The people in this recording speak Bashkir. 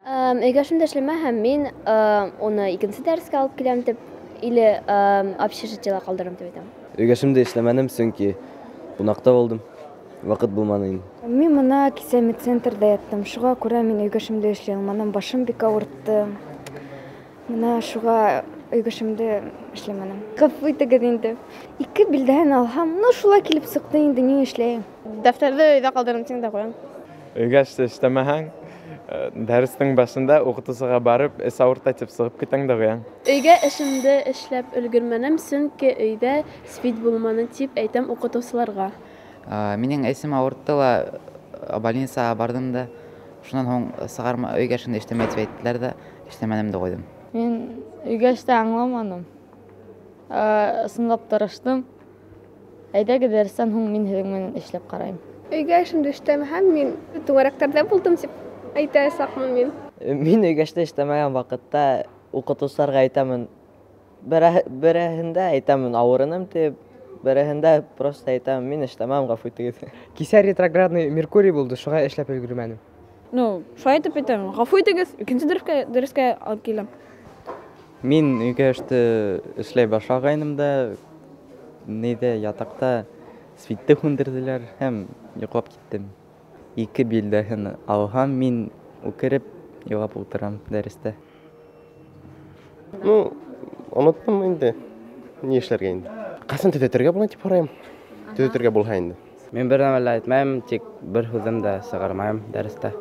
Өйгә эшемде эшләмәһәм, мин уны икенсе дәрескә алып киләм тип, или общежитиела ҡалдырам тип әйтәм. Өйгә эшемде эшләмәнем, сөнки ҡунаҡта булдым. Ваҡыт булманы инде. Мин мына кисә медцентрҙа яттым. Шуға күрә мин өйгә эшемде эшләй алманым. Башым бик ауыртты. Мына шуға өйгә эшемде эшләмәнем. Ғәфү итегеҙ инде. 2 билдәһен алһам, ну шулай килеп сыҡты инде, ни эшләйем? Дәфтәрҙе өйҙә ҡалдырҙым тиң дә ҡуям. Өйгә эште эшләмәһәң, дәрестең башында уҡытыусыға барып, эс ауырта тип сығып китәң дә ҡуяң. Өйгә эшемде эшләп өлгөрмәнем, сөнки өйҙә свит булманы тип әйтәм уҡытыусыларға. Минең эсем ауыртты ла, больницаға барҙым да, шунан һуң сығарма, өйгә эшемде эшләмәй тип әйттеләр ҙә, эшләмәнем дә ҡуйҙым. Мин өйгә эште аңламаным. Ысынлап тырыштым. Әйҙәгеҙ, дәрестән һуң мин һеҙҙең менән эшләп ҡарайым. Өйгә эшемде эшләмәһәм, мин түңәрәктәрҙә булдым тип әйтәсәкмен мин. Мин өйгә эште эшләмәгән ваҡытта уҡытыусыларға әйтәмен. Береһендә әйтәмен ауырыным тип, береһендә просто әйтәмен, мин эшләмәм, ғәфү итегеҙ. Кисә ретроградный Меркурий булды, шуға эшләп өлгөрмәнем. Ну, шулай итеп әйтәм, ғәфү итегеҙ, икенсе дәрескә алып киләм. Мин өйгә эште эшләй башлағайным да, нейҙә ятаҡта свитте һүндерҙеләр һәм йоҡлап киттем. 2 билдәһен алһам, мин үкереп илап ултырам дәрестә. Ну, оноттом инде. Ни эшләргә инде? Ҡасан төҙәтергә була тип һорайым. Төҙәтергә булһа инде. Мин бер нәмә лә әйтмәйем, тик бер һүҙем дә сығармайым дәрестә.